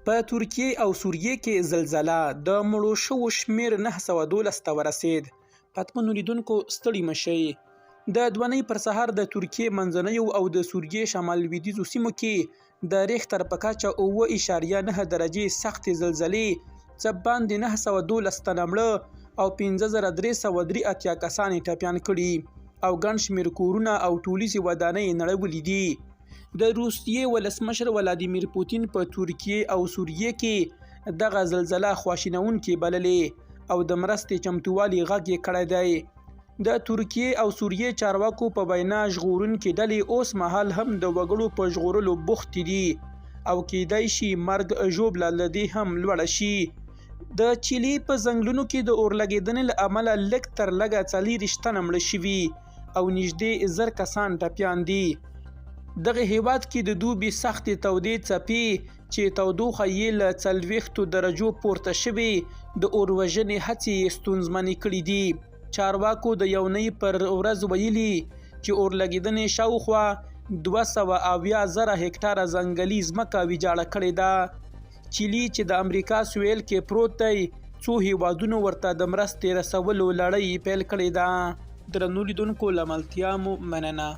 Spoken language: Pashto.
په ترکیې او سوریې کې زلزله، د مړو شوو شمېر 912 ته ورسېد. پتمنو لیدونکو ستړي مه شئ. د دونۍ پر سهار د ترکیې منځنیو او د سوریې شمال لویدیځو سیمو کې د ریښتر په کچه 7.9 درجې سختې زلزلې څه باندې 912 تنه مړه او 5383 کسان یې ټپیان کړي او ګڼ شمېر کورونه او ټولیزې ودانۍ یې نړولې دي. د روسیې ولسمشر ولادیمیر پوتین په ترکیه او سوریه کې دغه زلزله خواشینونکې بللې او د مرستې چمتووالي غږ یې کړی دی. د ترکیې او سوریې چارواکو په وینا ژغورونکې ډلې اوس مهال هم د وګړو په ژغورلو بوختې دي او کیدای شي مرګ ژوبله له دې هم لوړه شي. د چیلي په ځنګلونو کې د اورلګېدنې له امله لږ تر لږه 24 تنه مړه شوي او نږدې 1000 کسان ټپیان دي. دغه هیواد کې د دوبي سختې تودې څپې چې تودوخه یې له 40 درجو پورته شوې، د اوروژنې هڅې یې ستونزمنې کړې دي. چارواکو د یونۍ پر ورځ ویلي چې اورلګېدنې شاوخوا 270 زره هکټاره ځنګلي ځمکه ویجاړه کړې ده. چیلي چې د امریکا سویل کې پروت دی، څو هیوادونو ورته د مرستې رسولو لړۍ پیل کړې ده. درنو لیدونکو له ملتیا مو مننه.